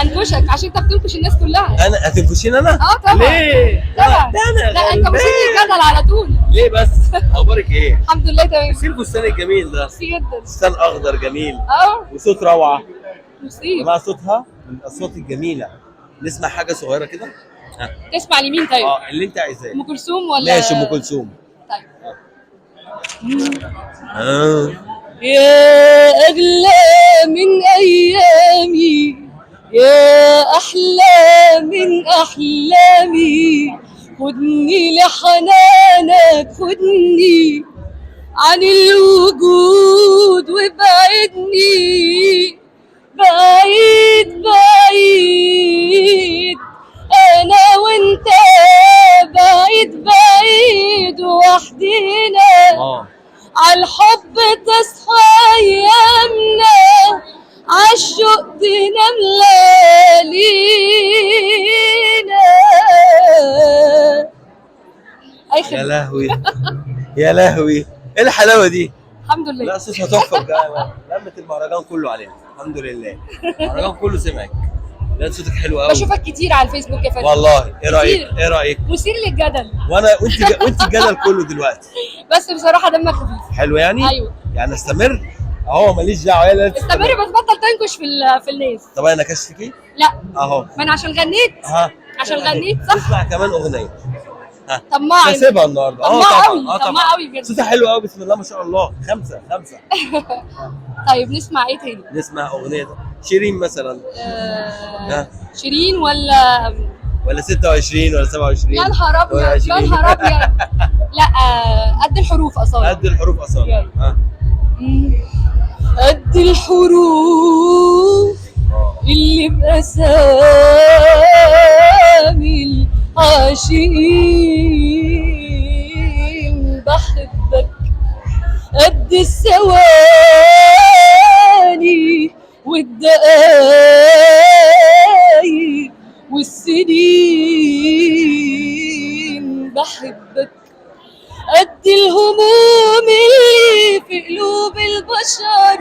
انكشك عشان انت بتنكش الناس كلها. انا هتنكشين انا؟ اه طبعا. ليه؟ طبعا. ده انا لا انت غلبان. مثير للجدل على طول. ليه بس؟ اخبارك ايه؟ الحمد لله تمام. ايه الفستان الجميل ده؟ ميرسي جدا. فستان اخضر جميل اه وصوت روعه. ميرسي. مع صوتها من الاصوات الجميلة. نسمع حاجة صغيرة كده؟ ها. تسمع لمين طيب؟ اه اللي انت عايزاه. ام كلثوم ولا ماشي ام كلثوم. طيب. آه. يا أغلى من أيامي، يا أحلى من أحلامي، خدني لحنانك، خدني عن الوجود وابعدني بعيد بعيد، أنا وأنت بعيد بعيد وحدينا، اه عالحب تصحى ايامنا، عالشوق تنام ليالينا. اي يا خدمة. لهوي يا لهوي، ايه الحلاوة دي؟ الحمد لله. لا صوتها تحفة بجد، لمت المهرجان كله علينا الحمد لله. المهرجان كله سمعك. لا صوتك حلو قوي. بشوفك كتير على الفيسبوك يا فندم. والله ايه رايك؟ كتير. ايه رايك؟ مثير للجدل. وانا وانت الجدل كله دلوقتي. بس بصراحة دمك خفيف. حلو يعني؟ ايوه. يعني استمر؟ اهو ماليش دعوه، يلا استمر بس بطل تنكش في الناس. طب انا كشفك؟ لا اهو. ما انا عشان غنيت. ها عشان غنيت صح؟ نسمع كمان اغنية. ها طماع. هسيبها النهارده. طماع طبعا. قوي، اه طماع طبعا. قوي بجد. صوتها حلو قوي بسم الله ما شاء الله. خمسة خمسة. طيب نسمع ايه تاني؟ نسمع اغنية شيرين مثلا. ها شيرين ولا ولا 26 ولا 27؟ يا نهار ابيض يا 28. نهار ابيض. لا قد الحروف اصلا. قد الحروف اصلا. يلا. ها قد الحروف اللي بأسامي العاشقين، بحبك قد الثواني والدقايق والسنين، بحبك قد الهموم اللي في قلوب البشر،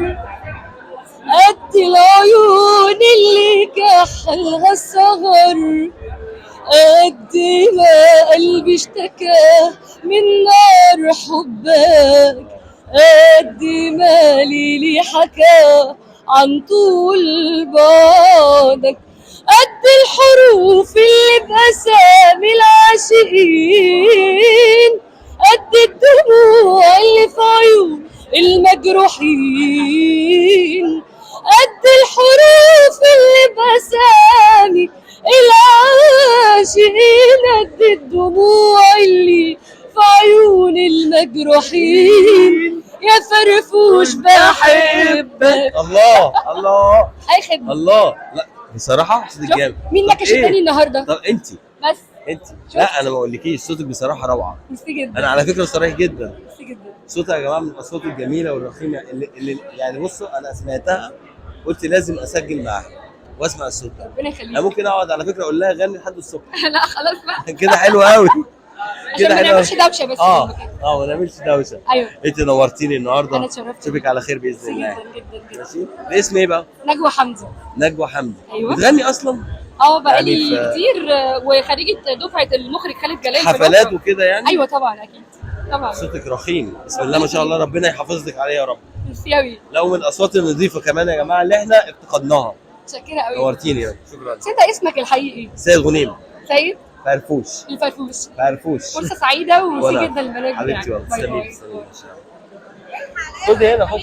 قد العيون اللي كحلها السهر، قد ما قلبي اشتكى من نار حبك، قد ما ليلي حكى عن طول بعدك، قد الحروف اللي بأسامي العاشقين، قد الدموع اللي في عيون المجروحين، قد الحروف اللي بأسامي العاشقين، قد الدموع اللي في عيون المجروحين، يا فرفوش بحبك. الله الله اي خدمة. الله. لا بصراحة صوتك شوف، جامد. مين طب نكش إيه؟ التاني النهارده؟ طب انت بس انت لا انا ما اقولكيش صوتك بصراحة روعه. ميرسي جدا. انا على فكرة صريح جدا. ميرسي جدا. صوتها يا جماعة من الاصوات الجميلة والرخيمه اللي يعني بصوا انا سمعتها قلت لازم اسجل معاها واسمع الصوت ده. ربنا يخليك. انا ممكن اقعد على فكرة اقول لها غني لحد الصبح. لا خلاص بقى كده حلو قوي. عشان كده ما حلو نعملش قوي. دوشه بس. اه ما نعملش دوشه. ايوه. انت نورتيني النهارده. انا اتشرفت. اشوفك على خير باذن ميرسي الله. جدا جدا جدا. ماشي. الاسم ايه بقى؟ نجوى حمدي. نجوى حمدي. أيوة. بتغني اصلا؟ اه بقالي يعني في- كتير، وخريجه دفعه المخرج خالد جلال في حفلات الأوبرا. وكده يعني؟ ايوه طبعا اكيد طبعا. صوتك رخيم بسم الله ما شاء الله، ربنا يحافظ لك عليه يا رب. ميرسي قوي. لو من الاصوات النظيفة كمان يا جماعة اللي احنا افتقدناها. متشكره قوي. نورتيني يا رب. شكرا. بس انت اسمك الحقيقي؟ سيد غنيم. سيد فرفوش. الفرفوش. فرفوش. فرصة سعيدة وميرسي وأنا. جدا للبرنامج حبيبتي بتاعك. والله. bye تسلمي bye. تسلمي. خدي هنا خدي.